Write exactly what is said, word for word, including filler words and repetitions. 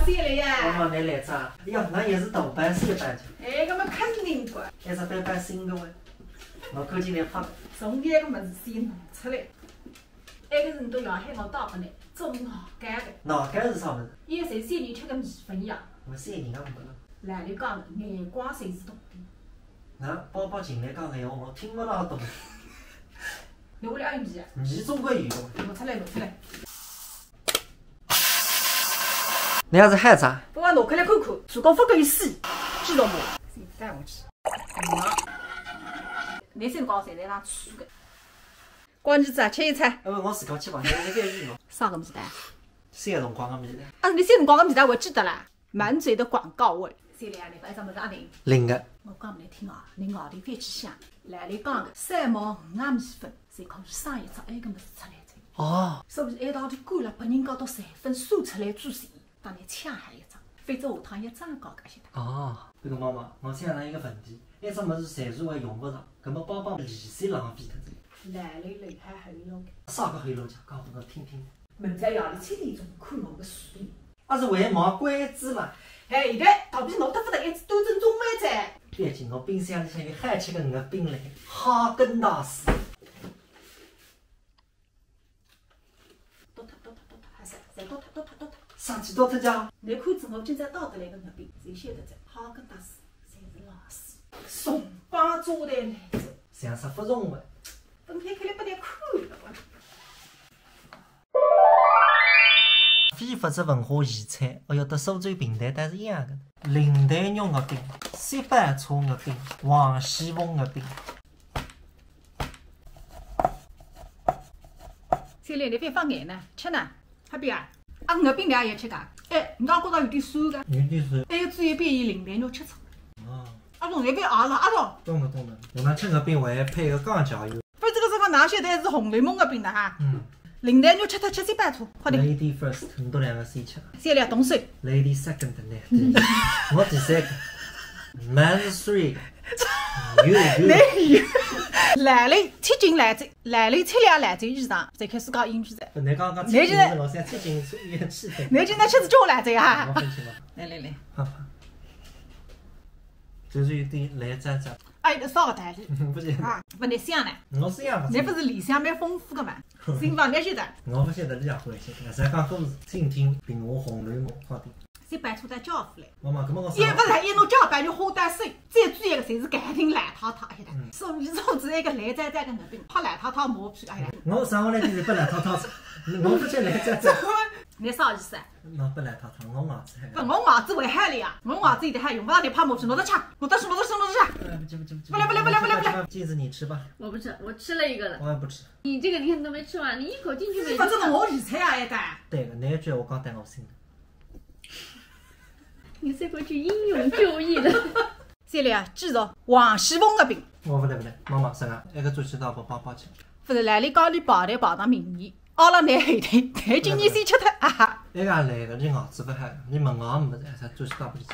谢了呀。妈妈，侬来着啊？哎呀，那也是大半岁半的。哎，搿么肯定个。还是白白新个喂。我看见侬拍的。从搿个物事先弄出来。埃个是侬到上海我带拨侬，做熬糕的。熬糕是啥物事？伊个侪是小人吃个米粉呀。我小人也没了。来，侬讲，眼光侪是大的。那宝宝进来讲闲话，我听勿大懂。侬屋里还有米啊？米总归有的。拿出来，拿出来。 侬还是孩子啊？拨我拿开来看看，如果勿可以死，记牢我。先带回去。嗯。侬先讲，现在让吃个。光儿子啊，吃一餐。哎，我自家吃吧，侬勿要预我。啥个物事的？小辰光个物事。啊，侬小辰光个物事我记得啦，满嘴的广告味。小李啊，侬讲一只物事阿灵？灵个。我讲拨侬听啊，侬外头覅去想，来来讲个，三毛五啊米粉，侪可以生一只埃个物事出来的。哦。是勿是一道头过了，拨人家到三分数出来之前， 当然抢还一张，否则下趟要涨价个，晓得伐？哦，搿个妈妈，我想了一个问题，一只物事暂时还用勿着，搿么宝宝利息浪费脱了。来来来，还还有个。啥个黑路讲，讲拨我听听。明朝夜里七点钟看我个视频。阿是还买关子嘛？哎，现在肚皮闹得勿得，一直端正中饭哉。覅紧，我冰箱里向有好吃个月饼嘞，哈根达斯。 倒脱，倒脱，倒脱，还是，侪倒脱，倒脱，倒脱。啥体倒脱家？侬看仔我今朝带得来个月饼，侪晓得哉，哈根达斯，侪是垃圾。送帮做得来哉。像啥勿送个？分开开来拨侬看了。非物质文化遗产，哎哟，搭苏州评弹倒是一样个。林黛玉月饼、雪白车月饼、王熙凤月饼。 小李，侬覅发呆呢，吃呢，还比啊？啊，月饼侬也要吃个？哎，侬讲觉着有点酸个？有点酸。哎，嘴一边有林黛玉吃出。哦。阿东，侬覅啊了，阿东。懂了，懂了。我们吃月饼，我还配个酱油。勿是搿个辰光哪晓得是《红楼梦》月饼的哈？嗯。林黛玉吃脱吃雪白车，快点。Lady first，侬两个先吃。小李，动手。Lady second，呢？我第三个。Man three。You，you。来来，吃进来这。 来了，吃了来这衣裳，才开始讲英语的。侬刚刚吃进来，侬现在吃进去，侬现在吃进去啊？我分清了。来来来。好吧。就是有点来沾沾。哎，啥个道理？不是。啊，勿能想呢。我是想勿出。侬勿是联想蛮丰富个嘛？新房侬晓得？我勿晓得，侬也勿会晓得。才讲故事，听听评话《红楼梦》，好听。 先摆出点家伙来。妈妈，搿么我啥？也勿是，一弄家伙摆就花大手，最主要个侪是家庭烂塌塌，哎呀，嗯。所以说是一个烂渣渣个毛病，怕烂塌塌毛病，哎呀。我上回来就是拨烂塌塌，我勿吃烂渣渣。侬啥意思啊？那拨烂塌塌，我牙齿还……勿，我牙齿还好了呀，我牙齿现在还用勿着侬拍毛病，拿着吃，拿着吃，拿着吃，拿着吃。哎，不吃，不吃，不吃。不来，不来，不来，不来，不来。禁止你吃吧。我不吃，我吃了一个了。我也不吃。你这个你看都没吃完，你一口进去没吃完。勿，这个我理睬啊，一个。对个，那一句我讲得我心里。 你这回去英勇就义了。小李啊，记住，王熙凤个病。我勿来勿来，妈妈，啥个？埃个转去到拨爸爸吃。勿是，来，侬讲侬跑台跑到明年，阿拉拿后头，拿今年先吃脱，哈哈。埃个来个，侬牙齿勿好，侬门牙没得，啥转去到拨伊吃。